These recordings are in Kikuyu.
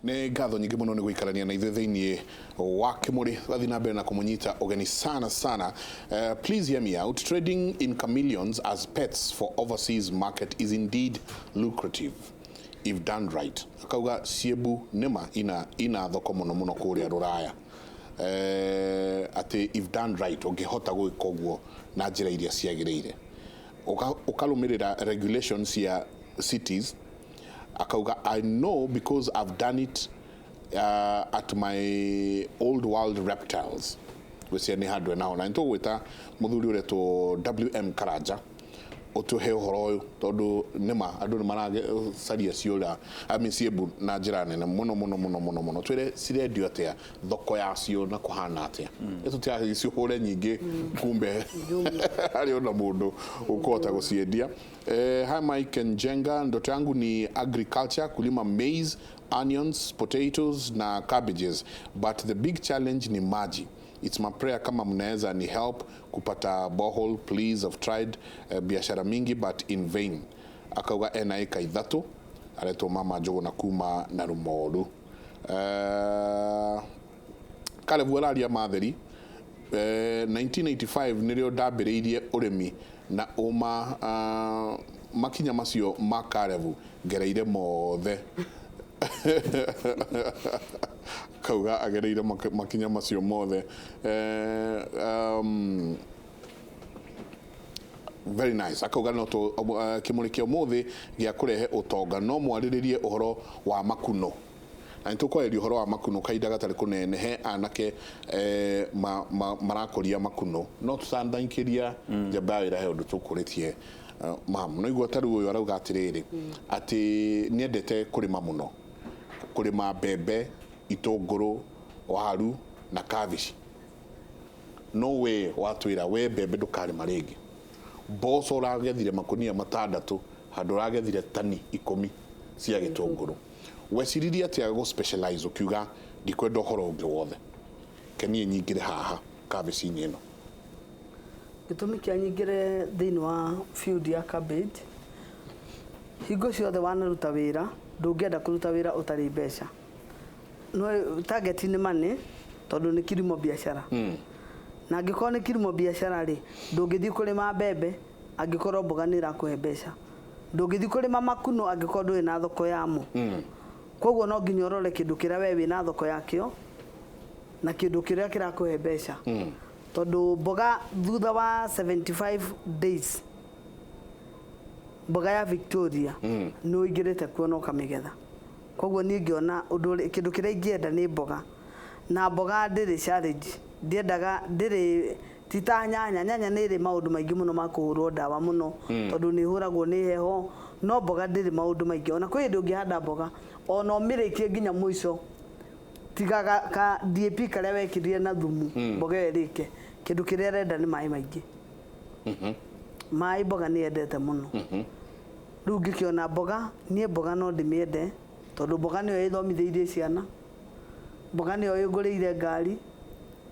Nĩ ngatho nyingĩ mũno nĩ gũikarania na ithuĩ thĩinĩ wa Kĩmũrĩ. Tũgathiĩ na mbere na kũmũnyita ũgeni sana sana. Please hear me out. Trading in chameleons as pets for overseas market is indeed lucrative if done right. Akauga ciĩmbu nĩma ina thoko mũno mũno kũrĩa Rũraya. Atĩ if done right, ũngĩhota gwĩka ũguo na njĩra iria ciagĩrĩire, ũkarũmĩrĩra regulations cia cities. Akauga, "I know because I've done it at my Old World Reptiles." Gwĩcia nĩ handũ enaho na nĩtũgwĩta mũthuri ũretwo WM Karanja ũtũhe ũhoro ũyũ, tondũ nĩma andũ nĩ maracaria ciũra, I mean, ciĩmbu na njĩra nene mũno mũno mũno mũno mũno. Twĩre cirendio atĩa, thoko yacio na kũhana atĩa. Ĩ tũtiragĩciũhũre nyingĩ, kumbe harĩ ona mũndũ ũkũhota gũciendia. Hi Mike Njenga, ndoto yangu ni agriculture, kulima maize, onions, potatoes na cabbages, but the big challenge ni maji. It's my prayer kama mnaweza ni help kupata borehole, please. I've tried biashara mingi but in vain. Akauga ena ĩka 3, aretwo Mama Njũgũna kuma na Rumoru. Karebu araria matheri. 1985 nĩrĩo ndambĩrĩirie ũrĩmi na ũma makinya macio ma Karebu ngereire mothe. Kauga agereire makinya macio mothe. Very nice. Akauga no tu kimuri kia umuthi gia kurehe utonga no mwariririe uhoro wa makuno, na nĩ tũkwarĩria ũhoro wa makuno kahinda gatarĩ kũnene. He anake marakũria makuno, no tũtanaingĩria njamba ya wĩra, he ũndũ tũkũrĩtie. Mam no igua ta rĩu ũyũ arauga atĩrĩrĩ, atĩ nĩendete kũrĩma mũno, kũrĩma mbembe, itũngũrũ, waru na kabici, no we watwĩra we mbembe ndũkarĩma rĩngĩ, mboco ũragethire makunia 6 handũ ũragethire tani 10 cia gĩtũngũrũ. Weciririe atĩa gũ specialize ũkiuga ndikwenda ũhoro ũngĩ wothe, kenie nyingĩre haha kabici-inĩ ĩno? Gĩtũmi kĩa nyingĩre thĩinĩ wa field ya cabbage, hingo ciothe wanaruta wĩra, ndũngĩenda kũruta wĩra ũtarĩ mbeca. No target nĩ money, tondũ nĩ kilimo biashara, na angĩkorwo nĩ kilimo biashara rĩ, ndũngĩthiĩ kũrĩma mbembe angĩkorwo mboga nĩ ĩrakũhe mbeca, ndũngĩthiĩ kũrĩma makuno angĩkorwo ndũrĩ na thoko yamo. Koguo no nginya ũrore kĩndũ kĩrĩa we wĩna thoko yakĩo na kĩndũ kĩrĩa kĩrakũhe mbeca, tondũ mboga thutha wa 75 days, mboga ya Victoria nĩ ũingĩrĩte kuo na ũkamĩgetha. Koguo niĩ ngĩona ũndũ kĩndũ kĩrĩa ingĩenda nĩ mboga, na mboga ndĩrĩ challenge, ndiendaga ndĩrĩ ti ta nyanya. Nyanya nĩ ĩrĩ maũndũ maingĩ mũno ma kũhũrwo ndawa mũno, tondũ nĩ ĩhũragwo nĩ heho, no mboga ndĩrĩ maũndũ maingĩ. Ona kwĩ hĩndĩ ũngĩhanda mboga ona ũmĩrĩkie nginya mũico, tiga ka DAP karĩa wekĩrire na thumu, mboga ĩyo ĩrĩke. Kĩndũ kĩrĩa ĩrenda nĩ maĩ maingĩ. Maĩ mboga nĩ yendete mũno. Rĩu ngĩkĩona mboga, niĩ mboga no ndĩmĩende, tondũ mboga nĩyo ĩthomithĩirie ciana, mboga nĩyo ĩngũrĩire ngari.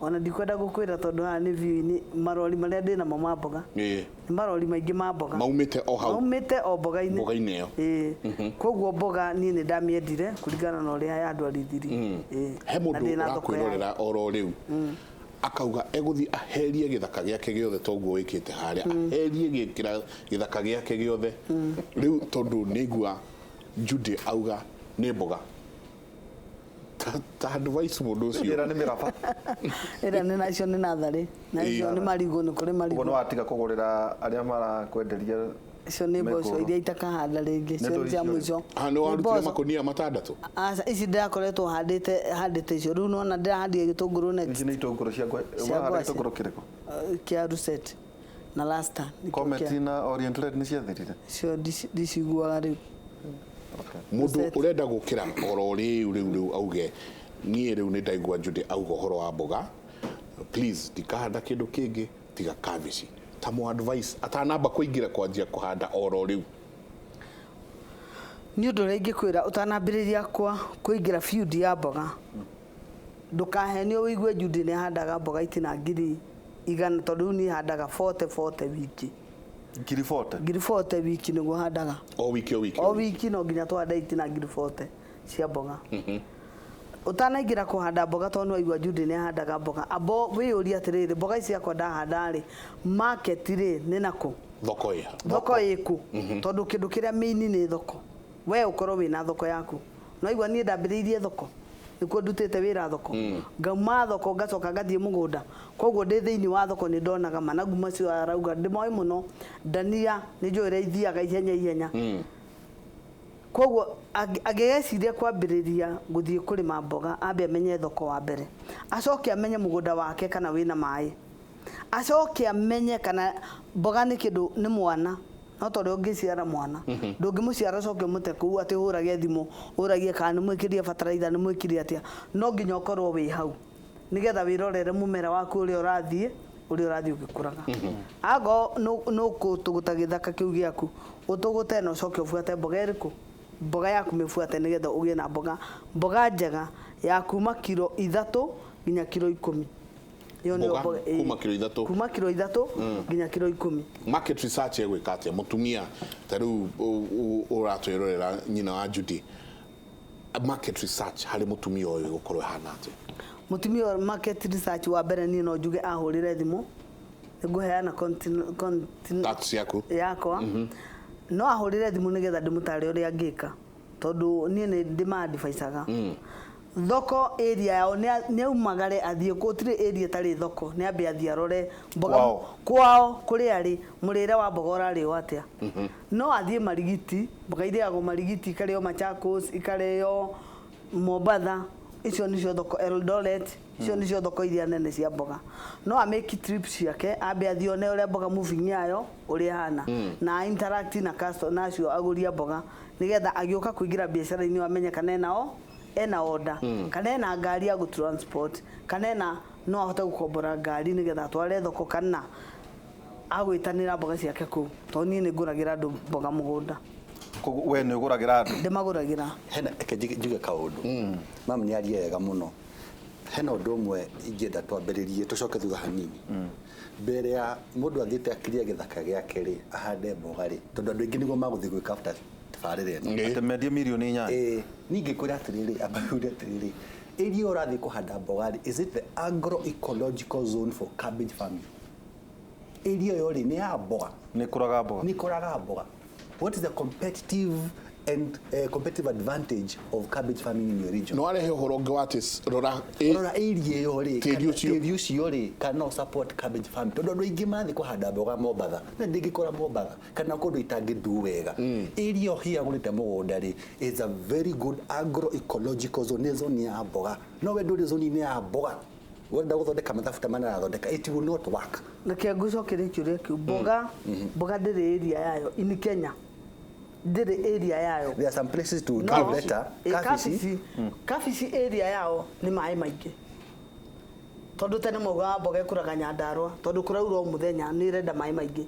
Ona ndikwenda gũkwĩra, tondũ haha nĩ view-inĩ, marori marĩa ndĩnamo ma mboga nĩ marori maingĩ ma mboga. Maumĩte o hau? Maumĩte o mboga-inĩ. Mboga-inĩ ĩyo. Ĩĩ. Koguo mboga niĩ nĩ ndamĩendire kũringana na ũrĩa yandwarithirie. Ĩĩ. He Na mũndũ ndĩ na thoko yayo. ũrakwĩrorera oro rĩu, akauga egũthiĩ aherie gĩthaka gĩake gĩothe toguo wĩkĩte harĩa, aherie gĩthaka gĩake gĩothe rĩu, tondũ nĩigua Judy auga nĩ mboga. Ta advice mũndũ ũcio. Ĩra nĩ mĩraba. Ĩrĩa nĩ nacio nĩ natharĩ, na icio nĩ marigũ, nĩ kũrĩ Ũguo marigũ. nĩ watiga kũgũrĩra arĩa marakwenderia? Icio nĩ mboco. Mĩkũrũ. Iria itakahanda rĩngĩ, icio nĩ cia icio. mũico. Ah, nĩ warutire mboco. makunia 6? Aca, ici ndĩrakoretwo handĩte icio. Rĩu nona ndĩrahandire gĩtũngũrũ next. Ici nĩ itũngũrũ cia Cia wahanda ngwacĩ. gĩtũngũrũ kĩrĩkũ? Kĩa Russet na Lasta nĩkĩo. Comet na Orient Red nĩ ciathirire? Icio ndiciguaga rĩu. Mũndũ Russet. ũrenda gũkĩra oro rĩu rĩu rĩu, auge niĩ rĩu nĩ ndaigua Judy auga ũhoro wa mboga, please ndikahanda kĩndũ kĩngĩ tiga kabici, ta mũ advice atanamba kũingĩra kwanjia kũhanda oro rĩu. Nĩ ũndũ ũrĩa ingĩkwĩra, ũtanambĩrĩria kwa kũingĩra field ya mboga, ndũkahenio ũigue Judy nĩ ahandaga mboga itina 100,000, tondũ rĩu niĩ handaga 40 40 wiki. 40,000? 40,000 wiki nĩguo handaga. O wiki, o wiki? O wiki no nginya twahanda itina 40,000 cia mboga. Ũtanaingĩra kũhanda mboga, tondũ nĩwaigua Judy nĩ ahandaga mboga, amba wĩyũrie atĩrĩrĩ, mboga ici ciakwa ndahanda rĩ, market rĩ nĩ nakũ? Thoko ĩha? Thoko ĩkũ? Tondũ kĩndũ kĩrĩa main nĩ thoko. We ũkorwo wĩna thoko yaku. Naigua niĩ ndambĩrĩirie thoko, nĩkuo ndutĩte wĩra thoko, ngauma thoko ngacoka ngathiĩ mũgũnda. Koguo ndĩ thĩinĩ wa thoko nĩ ndonaga managu macio arauga ndĩmoĩ mũno, ndania nĩ njũĩ ũrĩa ithiaga ihenya ihenya. Koguo angĩgeciria kwambĩrĩria gũthiĩ kũrĩma mboga, ambe amenye thoko wa mbere, acoke amenye mũgũnda wake kana wĩna maĩ, acoke amenye kana mboga nĩ kĩndũ nĩ mwana. No ta ũrĩa ũngĩciara mwana, ndũngĩmũciara ũcoke ũmũte kũu atĩ ũhũrage thimũ ũragie kana nĩ mwĩkĩrie bataraitha, nĩ mwĩkire atĩa. No nginya ũkorwo wĩ hau nĩgetha wĩrorere mũmera waku ũrĩa ũrathiĩ ũgĩkũraga. Angorwo nũkũtũgũta gĩthaka kĩu gĩaku, ũtũgũte na ũcoke ũbuate mboga ĩrĩkũ, mboga yaku mĩbuate, nĩgetha ũgĩe na mboga njega ya kuma kiro 3 nginya kiro 10. Ĩyo nĩyo. Mboga Mboga, kuma kiro 3. Kuma kiro 3 nginya kiro 10. Market research ĩgwĩka atĩa mũtumia ta rĩu ũratwĩrorera, nyina wa Judy? Market research harĩ mũtumia ũyũ ĩgũkorwo ĩhana atĩa? Mũtumia ũyũ, market research wa mbere, niĩ no njuge ahũrĩre thimũ, nĩngũheana Tax yaku. Yakwa. No ahũrĩre thimũ nĩgetha ndĩmũtare ũrĩa angĩka, tondũ niĩ nĩ ndĩmaadvicaga. Thoko area yao, nĩ aumagare athiĩ, gũtirĩ area ĩtarĩ thoko. Nĩ ambe athiĩ arore mboga. Kwao. Kwao kũrĩa arĩ, mũrĩre wa mboga ũrarĩo atĩa. No athiĩ Marigiti, mboga irĩagwo Marigiti, ikarĩo Machakos, ikarĩo Mombatha, icio nicio thoko, Eldoret, icio nicio thoko iria nene cia mboga. No amake trip ciake, ambe athiĩ one ũrĩa mboga moving yayo ũrĩa ĩhana, na interact na customer, na acio agũri a mboga, nĩgetha agĩũka kũingĩra biacara-inĩ amenye kana ena order, kana ena ngari ya gũ transport, kana ena no ahote gũkombora ngari nĩgetha atware thoko, kana agwĩtanĩra mboga ciake kũu, tondũ niĩ nĩ ngũragĩra andũ mboga mũgũnda. Koguo we nĩ ũgũragĩra andũ? Ndĩmagũragĩra. Hena reke njuge kaũndũ. Mam nĩ aria wega mũno. Hena ũndũ ũmwe ingĩenda twambĩrĩrie, tũcoke thutha hanini. Mbere ya mũndũ athiĩte akirie gĩthaka gĩake rĩ, ahande mboga rĩ, tondũ andũ aingĩ nĩguo magũthiĩ gwĩka after tabarĩra ĩno. Atĩ mendie mirioni 8? Ĩĩ, ningĩ kwĩra atĩrĩrĩ, amba uge atĩrĩrĩ, area ũrathiĩ kũhanda mboga rĩ, is it the agroecological zone for cabbage farming? Area ĩyo rĩ, nĩ ya mboga? Nĩ kũraga mboga? Nĩ kũraga mboga? What is the competitive and competitive advantage of cabbage farming in your region? No arehe ũhoro ũngĩ wa atĩ rora Rora area ĩyo rĩ, Tĩri kana ũcio. Tĩri ũcio rĩ, kana no support cabbage farming, tondũ andũ aingĩ mathiĩ kũhanda mboga Mombatha na ndĩngĩkora Mombatha kana kũndũ itangĩndu wega. Area ĩyo hihi agũrĩte mũgũnda rĩ, is a very good agroecological zone, nĩ zone ya mboga? No we ndũrĩ zone-inĩ ya mboga, ũrenda gũthondeka mathabu ta mana arathondeka, it will not work. Reke ngũcokerie kĩũria kĩu. Mboga ndĩrĩ area yayo in Kenya, ndĩrĩ area yayo. There are some places to No. do better. Kabici. Kabici. Kabici area yao nĩ maĩ maingĩ, tondũ tene maugaga mboga ĩkũraga Nyandarũa tondũ kũraura o mũthenya, nĩ ĩrenda maĩ maingĩ.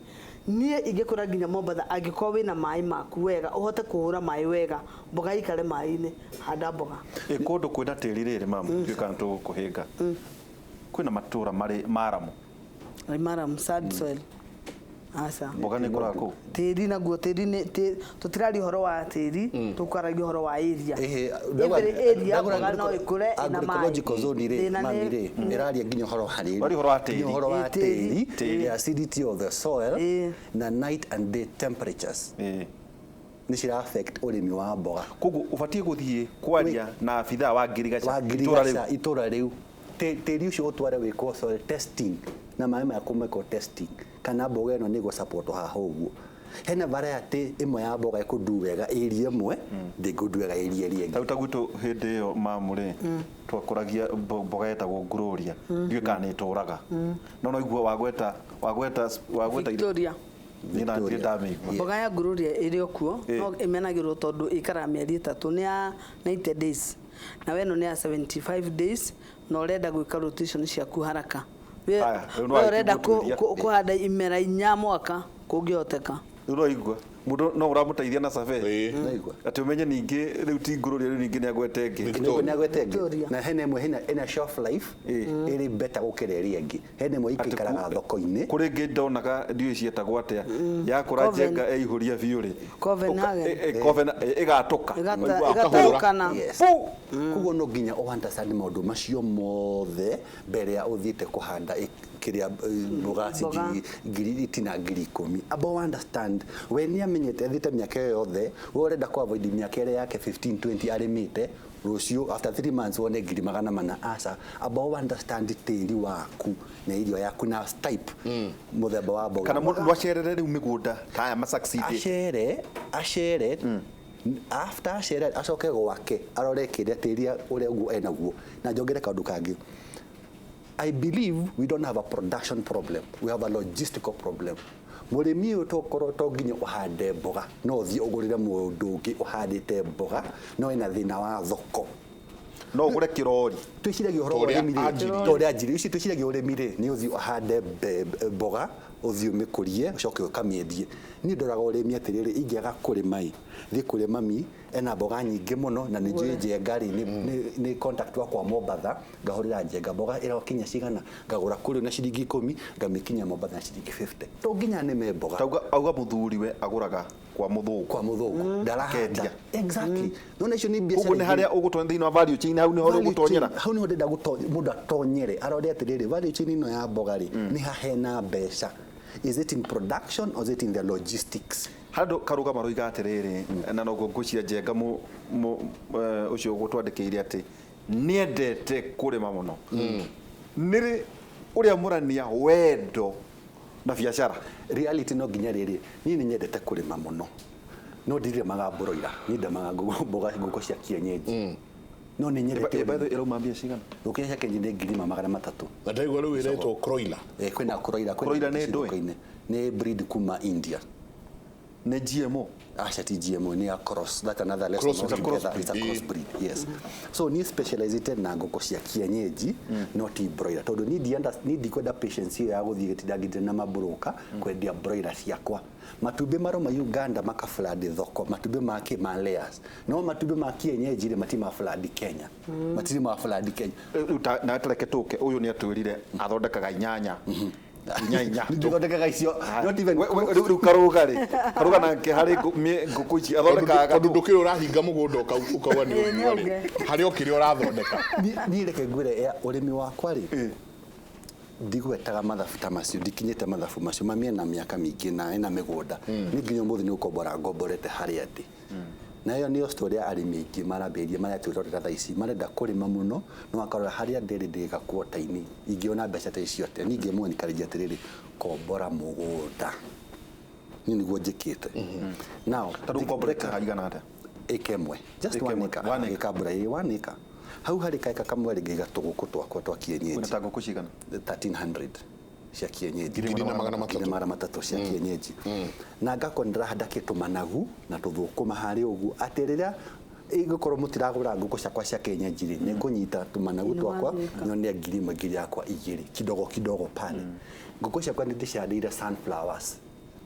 Niĩ ingĩkũra nginya Mombatha, angĩkorwo wĩna maĩ maku wega, ũhote kũhũra maĩ wega, mboga ikare maĩ-inĩ, handa mboga. Ĩ kũndũ kwĩna tĩri rĩrĩ, mamu, ndiũĩ kana tũgũkũhĩnga, kwĩna matũra marĩ maramu? Murram, sand soil, aca. Mboga nĩ ĩkũraga kũu? Tĩri naguo, tĩri nĩ tũtiraria ũhoro wa tĩri, tũkwaragia ũhoro wa area. Every area mboga no ĩkũre ĩna maĩ. Agroecological zone rĩ, Thĩna mami rĩ, ĩraria nginya ũhoro wa rĩrĩ. Waria ũhoro wa tĩri. Nginya ũhoro wa Ĩ, tĩri. tĩri, the acidity of the soil na night and day temperatures nĩ cira affect ũrĩmi wa mboga. Koguo ũbatiĩ gũthiĩ kwaria na abithaa wa ngirigaca wa itũra rĩu. ngirigaca itũra rĩu. Tĩri ũcio ũtware wĩkwo soil testing na maĩ maya kũmekwo testing, kana mboga ĩno nĩ ĩgũ haha. Ũguo hena variety ĩmwe ya mboga ĩkũndu wega area ĩmwe, ndĩngũndu wega area ĩrĩa ĩngĩ. Tarĩu ta gwitũ hĩndĩ ĩyo, mamu rĩ, twakũragia mboga yetagwo ngururia, ndiũĩ kana nĩ ĩtũraga, no no igua wagweta. Victoria. Niĩ na ndirĩ Victoria. ndamĩigua. Mboga ya ngururia ĩrĩ o kuo. No ĩmenagĩrwo tondũ ĩikaraga mĩeri 3, nĩ ya 90 days, na we ĩno nĩ ya 75 days, na ũrenda gwĩka rotation ciaku haraka. Haya, rĩu no We ũrenda agĩkĩgũtuĩria. kũhanda imera 4 mwaka kũngĩhoteka. Rĩu no igua. Mũndũ no ũramũteithia na survey. Naigua. Atĩ ũmenye ningĩ rĩu ti ngũrũria, rĩu ningĩ nĩ agwete ĩngĩ. Victoria. Nĩ agwete ĩngĩ. Victoria. Na hena ĩmwe hena shelf life ĩrĩ better gũkĩra ĩrĩa ĩngĩ. Hena ĩmwe ĩikaraga thoko-inĩ. Kũrĩ ĩngĩ ndonaga ndiũĩ cietagwo atĩa, yakũra. Coven. Njenga ĩihũria biũ rĩ. Copenhagen. Ĩgatũka. Ĩgataũkana. Yes. Koguo no nginya ũ understand maũndũ macio mothe mbere ya ũthiĩte kũhanda kĩrĩa mboga ci Mboga. ngiri itina 10,000. Amba ũ understand we nĩ amenyete athiĩte mĩaka ĩyo yothe, we ũrenda kũ avoid mĩaka ĩrĩa yake 15 20 arĩmĩte, rũciũ after 3 months wone 400,000. Aca, amba ũ understand tĩri waku na irio yaku na type, mũthemba wa mboga. Kana mũndũ acerere rĩu mĩgũnda ta aya ma-succeed. Acere after acere acoke gwake arore kĩrĩa tĩri ũrĩa ũguo enaguo. Na njongere kaũndũ kangĩ, I believe we don't have a production problem, we have a logistical problem. Mũrĩmi ũyũ tokorwo to nginya ũhande mboga, no ũthiĩ ũgũrĩre mũndũ ũngĩ ũhandĩte mboga no ena thĩna wa thoko. No ũgũre kĩrori. Twĩciragia ũhoro wa Ta ũrĩa ũrĩmi rĩ, anjirie. ta ũrĩa anjirie ici. Twĩciragia ũrĩmi rĩ, nĩ ũthiĩ ũhande mboga, ũthiĩ ũmĩkũrie, ũcoke ũkamĩendie. Niĩ ndoraga ũrĩmi atĩrĩrĩ, ingĩaga kũrĩma ĩ, thiĩ kũrĩ mami ena mboga nyingĩ mũno na nĩ njũĩ Njenga rĩ, nĩ contact wakwa Mombatha, ngahũrĩra Njenga, mboga ĩrokinya cigana, ngagũra kũrĩ na ciringi 10, ngamĩkinya Mombatha na ciringi 50. To nginya nĩme mboga. Tauga auga mũthuriwe agũraga kwa mũthũngũ. Kwa mũthũngũ ndarahanda. Akendia. Exactly. Nona icio nĩ biacara Koguo nĩ igĩrĩ. harĩa ũgũtonya thĩinĩ wa value chain, hau nĩho Value ũgũtonyera. chain, hau nĩho ndĩrenda mũndũ atonyere arore atĩrĩrĩ, value chain ĩno ya mboga rĩ, nĩ ha hena mbeca? Is it in production or is it in the logistics? Handũ karuga maroiga atĩrĩrĩ, na noguo ngwĩciria Njenga ũcio ũgũtwandĩkĩire atĩ nĩendete kũrĩma mũno, nĩrĩ ũrĩa mũrania wendo na biacara. Reality no nginya rĩrĩ, niĩ nĩ nyendete kũrĩma mũno no ndirĩmaga broiler, niĩ ndemaga mboga, ngũkũ cia kienyeji, no nĩ nyendete By the ũrĩmi. way, ĩrauma mbia cigana? Ngũkũ cia kienyeji nĩ 1300. Na ndaigua rĩu ĩretwo croiler. Kwĩna broiler, kwĩna Broiler nĩ ndũĩ? thoko-inĩ. Nĩ breed kuma India. Nĩ GMO? Aca, ti GMO, ni a cross. That's another lesson Cross breed. altogether. It's a Cross cross breed, yes. So ni specialized na ngũkũ cia kienyeji, no ti broiler, tondũ ni ndienda, ni ndikwenda patience ĩyo ya gũthiĩ gĩtindangĩte na mabroka kwendia broiler ciakwa. Matumbĩ maroma Uganda maka flood thoko, matumbĩ ma kĩ, ma layers, no matumbĩ ma kienyeji rĩ, mati ma flood Kenya, matirĩ ma flood Kenya. Rĩu na tareke tũke, ũyũ nĩ atwĩrire athondekaga inyanya inya inya. Ndithondekaga icio, not even. Rĩu Karũga rĩ, Karũga nake harĩ ngũkũ ici athondekaga Tondũ ndũkĩrĩ ũrahinga mũgũnda ũkauga nĩ Ĩĩ, ũguo rĩ, nĩ harĩ o kĩrĩa ũrathondeka. Niĩ reke ngwĩre, ya ũrĩmi wakwa rĩ, ndigwetaga mathabu ta macio, ndikinyĩte mathabu macio. Mami ena mĩaka mĩingĩ na ena mĩgũnda, niĩ nginya ũmũthĩ nĩ gũkombora ngomborete harĩa ndĩ. Na ĩyo nĩyo story ya arĩmi aingĩ marambĩrĩria maretwĩrorera thaa ici, marenda kũrĩma mũno no akarora harĩa ndĩrĩ ndĩga kwota-inĩ ingĩona mbeca ta icio atĩa. Niĩ ngĩmwenikaria atĩrĩrĩ, kombora mũgũnda. Niĩ nĩguo njĩkĩte now. Tarĩu ũkomborete haigana atĩa? Ĩka ĩmwe, just Ĩka one ĩmwe, acre. one acre. Ĩka mbura ĩ one acre, hau harĩ kaeka kamwe rĩ, ngaiga tũgũkũ twakwa twa kienyeji. Wĩna ta ngũkũ cigana? 1300 cia kienyeji. 1300. 1300 cia kienyeji, na ngakorwo ndĩrahanda kĩndũ managu na tũthũkũma harĩ ũguo, atĩ rĩrĩa ĩgũkorwo mũtiragũra ngũkũ ciakwa cia kienyeji rĩ, nĩ ngũnyita tũmanagu Nĩ twakwa wathĩka. nyone 1000, ngiri yakwa igĩrĩ kidogo kidogo pale. Ngũkũ ciakwa nĩ ndĩcihandĩire sunflowers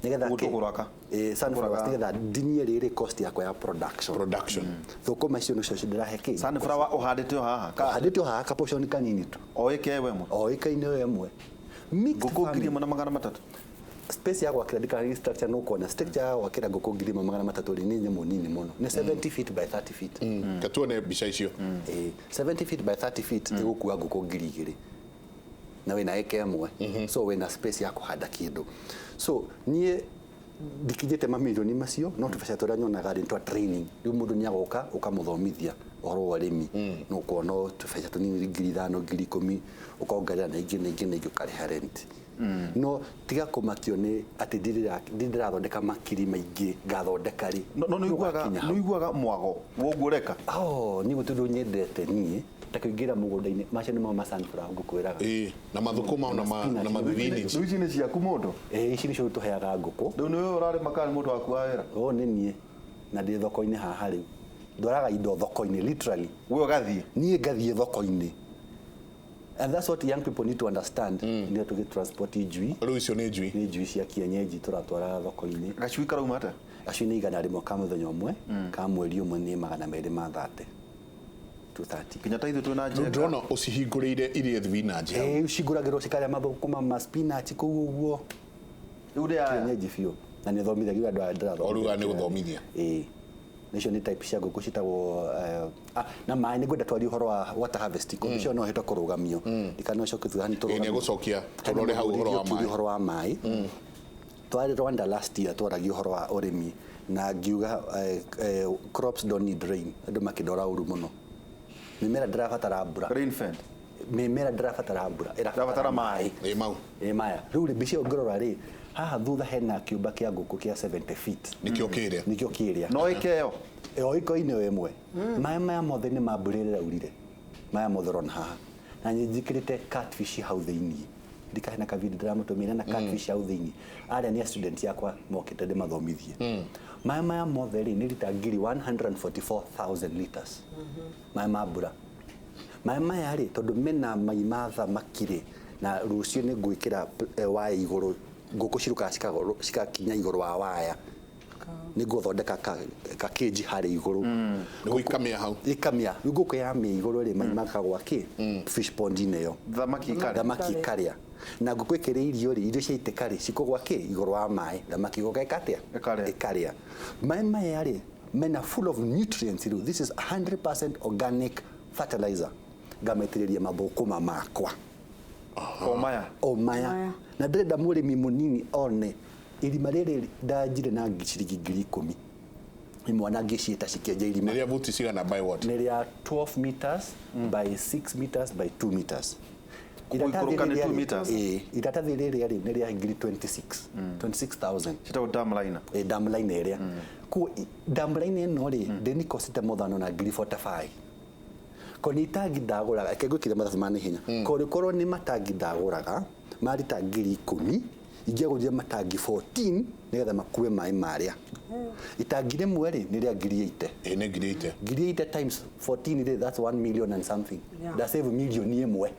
nĩgetha Ũguo tũgũraga? Sunflowers. Tũgũraga- Nĩgetha ndinie rĩrĩ cost yakwa ya production. Production. Thũkũma icio nĩcio ndĩrahe kĩ. Sunflower ũhandĩte o haha? Handĩte o haha kaportion kanini tu. O ĩka ĩwe ĩmwe? O ĩka-inĩ ĩyo ĩmwe. Mixed Ngũkũ farming. 1300. Space ya gwakĩra ndikara structure, no kuona structure ya gwakĩra ngũkũ 1300 rĩ, nĩ nyamũ nini mũno, nĩ 70 feet by 30 feet. Katuone mbica icio. 70 feet by 30 feet ĩgũkua ngũkũ 2000 na wĩna ĩka ĩmwe, so wĩna space ya kũhanda kĩndũ. So niĩ ndikinyĩte mamirioni macio, no tũbeca tũrĩa nyonaga rĩ, nĩ twa training. Rĩu mũndũ nĩ agoka ũkamũthomithia ũhoro wa ũrĩmi, no ũkona tũbeca tũnini, 5,000, 10,000, ũkongerera na ingĩ na ingĩ na ingĩ, ũkarĩha rent. No tiga kũmakio nĩ atĩ ndĩrathondeka makiri maingĩ, ngathondeka rĩ. No nĩ ũiguaga Nĩũgakinya hau. nĩ ũiguaga mwago woguo ũreka? Oh, niĩ gũtirĩ ũndũ nyendete niĩ ta kũingĩra mũgũnda-inĩ. Macio nĩmo ma sunflower ngũkwĩraga. Ĩĩ, na mathũkũma ona Spinach. na mathibinĩnji. Rĩu ici nĩ ciaku mũndũ? Ĩĩ, ici nĩcio tũheaga ngũkũ. Rĩu nĩwe ũrarĩma kana nĩ mũndũ waku wa wĩra? O nĩ niĩ, na ndĩ thoko-inĩ haha rĩu, ndwaraga indo thoko-inĩ literally. We ũgathiĩ? Niĩ ngathiĩ thoko-inĩ. And that's what young people need to understand. Nĩ tũgĩ transport njui. Rĩu icio nĩ njui. Nĩ njui cia kienyeji tũratwara thoko-inĩ. Gacui karauma atĩa? Acio nĩ 100 ka mũthenya ũmwe, ka mweri ũmwe nĩ 230. 230. Kinya ta ithuĩ twĩna Rĩu njenga. ndĩrona ũcihingũrĩire irie thibinanji hau. Ĩĩ, cigũragĩrwo cikarĩa mathũkũma ma spinach kũu ũguo. Rĩu nĩ aya. Kienyeji biũ. Na nĩ thomithagio andũ aya ndĩrathomithia. O rĩu aya nĩ gũthomithia. Ĩĩ. Icio nĩ type cia ngũkũ ciĩtagwo na maĩ nĩ ngwenda twarie ũhoro wa water harvesting. Ũndũ ũcio no ũhote kũrũgamio. Ndikanocoke thutha hani Ĩĩ, tũrũgamie. nĩ ngũcokia tũrore hau ũhoro wa maĩ. Ũhoro wa maĩ. Twarĩ Rwanda last year twaragia ũhoro wa ũrĩmi na ngiuga crops don't need rain. Andũ makĩndora ũru mũno. Mĩmera ndĩrabatara mbura. Rain fed. Mĩmera ndĩrabatara mbura. Ĩrabatara maĩ. Ĩĩ mau. Ĩĩ maya. Rĩu rĩ mbica ĩyo ũngĩrora rĩ, haha thutha hena kĩũmba kĩa ngũkũ kĩa 70 feet. Nĩkĩo kĩrĩa. Nĩkĩo kĩrĩa. No ĩkeo. Ĩyo iko-inĩ o ĩmwe. Maĩ maya mothe nĩ ma mbura ĩrĩa ĩraurire. Maya mothe ũrona haha. Na nĩ njĩkĩrĩte catfish hau thĩiniĩ. Ndika hena kavideo ndĩramũtũmĩra na catfish hau thĩiniĩ. Arĩa nĩ a student yakwa mokĩte ndĩmathomithie. Maĩ maya mothe rĩ nĩ rita ngiri 144,000 liters. Maĩ ma mbura. Maĩ maya rĩ tondũ mena mai ma thamaki rĩ, na rũciũ nĩ ngwĩkĩra waya igũrũ, ngũkũ cirũkaga cigakinya igũrũ wa waya. Nĩ ngũthondeka ka cage harĩa igũrũ. Nĩguo ikamĩa hau. Ikamĩa. Rĩu ngũkũ yamĩa igũrũ rĩ, mai makagwa kĩ? Fish pond-inĩ ĩyo. Thamaki ikarĩa. Thamaki ikarĩa. Na ngũkũ ĩkĩrĩa irio rĩ, irio ciaitĩka rĩ, cikũgwa kĩ? Igũrũ wa maĩ. Thamaki ĩgoka ĩka atĩa? Ĩkarĩa. Ĩkarĩa. Maĩ maya rĩ, mena full of nutrients rĩu. This is 100% organic fertilizer. Ngamaitĩrĩria mathũkũma makwa. O maya. O maya. Na ndĩrenda mũrĩmi mũnini one irima rĩrĩ ndanjire na ciringi 10,000. Imwana ngĩciĩta cikĩenja irima. Nĩ rĩa buti cigana by what? Nĩ rĩa 12 meters by 6 meters by 2 meters. Gũikũrũka nĩ 2 meters? Ĩĩ, iratathi rĩrĩ rĩ nĩ rĩa ngiri 26. 26,000. Citagwo dam liner. Ĩĩ, dam liner ĩrĩa. Koguo dam liner ĩno rĩ, ndĩnikosite more than ona ngiri 45. Ko nĩ itangi ndagũraga, reke ngwĩkĩre mathabu ma naihenya. Ko rĩkorwo nĩ matangi ndagũraga, ma rita 10,000, ingĩagũrire matangi 14 nĩgetha makue maĩ marĩa. Itangi rĩmwe rĩ nĩ rĩa ngiri 80. Ĩĩ nĩ ngiri 80. Ngiri 80 times 14 rĩ, that's 1 million and something. Yeah. Nda save milioni ĩmwe.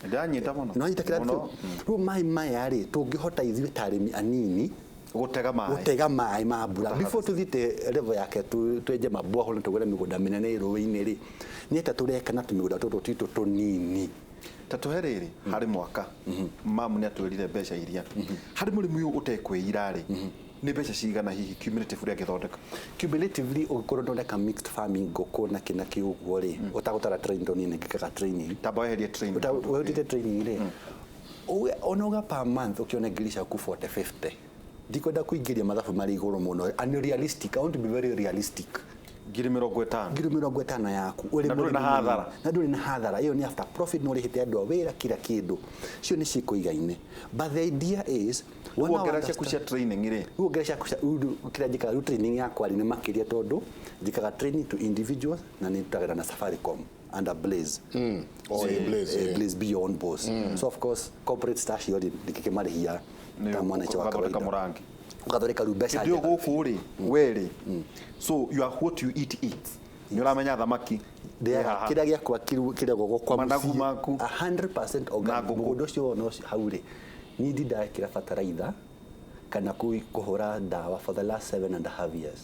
Ndanyita mũno. No nyita kĩrathi Mũno. kĩu. Rĩu maĩ maya rĩ, tũngĩhota ithuĩ ta arĩmi anini Gũtega maĩ. gũtega maĩ ma mbura before tuthiĩte level yake twenje maborehole na tũgũre mĩgũnda mĩnene rũĩ-inĩ rĩ, nĩ atĩa tũreka na tũmĩgũnda tũtũ twitũ tũnini? Ta tũhe rĩrĩ harĩ mwaka mamu nĩ atwĩrire mbeca iria harĩ mũrĩmi ũyũ ũtekwĩira rĩ, nĩ mbeca cigana hihi cumulative ũrĩa angĩthondeka? Cumulatively ũngĩkorwo ndoneka mixed farming ngũkũ na kĩ na kĩ ũguo rĩ, ũtagũtara training tondũ niĩ nĩngĩkaga training. Tamba weherie training. Weherie training rĩ, onoga per month ũkĩona ngiri ciaku 40 50. Ndikwenda kũingĩria mathabu marĩ igũrũ mũno. Unrealistic. I want to be very realistic. Ngiri mĩrongo ĩtano. Ngiri mĩrongo ĩtano yaku. Ũrĩ Na ndũrĩ na mũrĩmi hathara. mũnini. Na ndũrĩ na hathara. Ĩyo nĩ after profit, no ũrĩhĩte andũ a wĩra kila kĩndũ. Cio nĩ cikũigaine. But the idea is, one hour Wongerera ciaku understand- cia training rĩ. Wongerera ciaku cia, rĩu kĩrĩa njĩkaga, rĩu training yakwa rĩ, nĩ makĩria tondũ njĩkaga training to individuals na nĩ ndutagĩra na Safaricom under Blaze. Oh, ĩ, Blaze, ĩ. Blaze Beyond Boss. So of course corporate staff cio rĩ, ndingĩkĩmarĩhia Nĩ ta mwananchi wa ũgathondeka kawaida. mũrangi. Ũgathondeka rĩu mbeca Hĩndĩ ĩyo njega. gũkũ rĩ, we rĩ, so you are what you eat eat. Nĩ ũramenya thamaki. Ndĩaga Ĩ haha. kĩrĩa gĩakwa kĩrĩagwo gwakwa Managu mũciĩ, maku. 100% organic. Na ngũkũ. Mũgũnda ũcio wona ũcio hau rĩ, niĩ ndindekĩra bataraitha kana kũhũra ndawa for the last 7.5 years.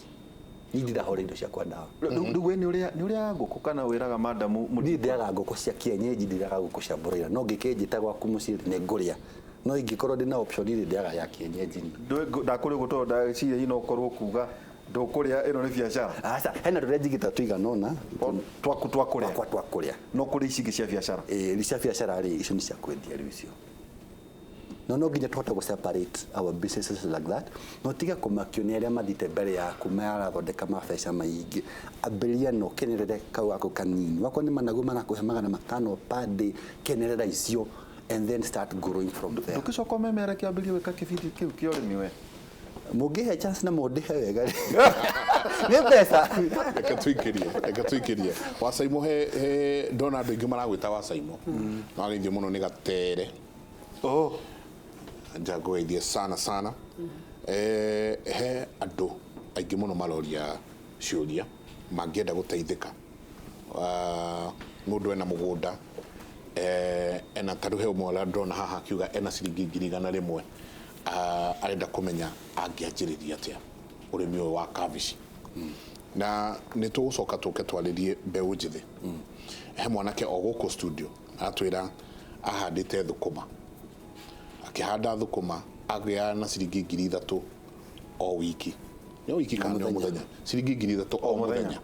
Niĩ ndindahũra indo ciakwa ndawa. Rĩu we nĩ ũrĩaga ngũkũ kana wĩraga madamu Niĩ ndĩaga ngũkũ cia kienyeji, ndĩaga ngũkũ cia broiler. No ngĩkĩnjĩta gwaku mũciĩ nĩ ngũrĩa. No ingĩkorwo ndĩna option rĩ, ndĩaga ya kienyeji. Ndakũrĩ ũguo tondũ ndaciria hihi no ũkorwo kuga ndũkũrĩa ĩno nĩ biacara. Aca, hena tũrĩa njigĩte tũigana ũna. Twaku twa kũrĩa. Twakwa twa kũrĩa. No kũrĩ ici ingĩ cia biacara. Ĩĩ, cia biacara rĩ, icio nĩ cia kwendia rĩu icio. No no nginya tũhote gũ separate our businesses like that. No tiga kũmakio nĩ arĩa mathiĩte mbere yaku marathondeka mabeca maingĩ. Ambĩrĩria na ũkenerere kau gaku kanini. Wakorwo nĩ managu marakũhe 500 per day, kenerera icio and then start growing from there. Ndũkĩcoka ũmemere kĩambĩrĩria gwĩka kĩbindi kĩu kĩa ũrĩmi we. Mũngĩhe chance na mũndĩhe wega rĩ. Nĩ mbeca. Reke tuikĩrie. Wacaimo he ndona andũ aingĩ maragwĩta Wacaimo. Na wageithio mũno nĩ Gatere. Oh. Njagũgeithie sana sana. He andũ aingĩ mũno maroria ciũria mangĩenda gũteithĩka. Mũndũ ena mũgũnda, ena tarĩu he ũmwe ũrĩa ndĩrona haha akiuga ena ciringi 100,000. Ah, arenda kũmenya angĩanjĩrĩria atĩa ũrĩmi ũyũ wa kabici. Na nĩ tũgũcoka tũke twarĩrie mbeũ njĩthĩ. He mwanake o gũkũ studio aratwĩra ahandĩte thũkũma, akĩhanda thũkũma agĩa na ciringi 3,000 o wiki, nĩ o wiki kana nĩ o mũthenya, ciringi 3,000 o mũthenya,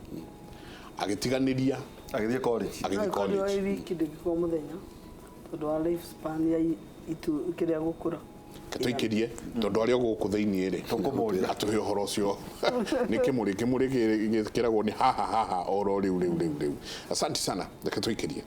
agĩtiganĩria. Agĩthiĩ college. Agĩthiĩ No ĩkorirwo college. ĩ wiki, ndĩngĩkorwo mũthenya tondũ wa life span ya itu kĩrĩa gũkũra. Tũikĩrie tondũ arĩa gũkũ thĩinĩ rĩ, Tũkũmũria. atũhe ũhoro ũcio. Nĩ kĩmũrĩ gĩkĩragwo nĩ haha haha oro rĩu rĩu rĩu rĩu. Asante sana, reke tũikĩrie.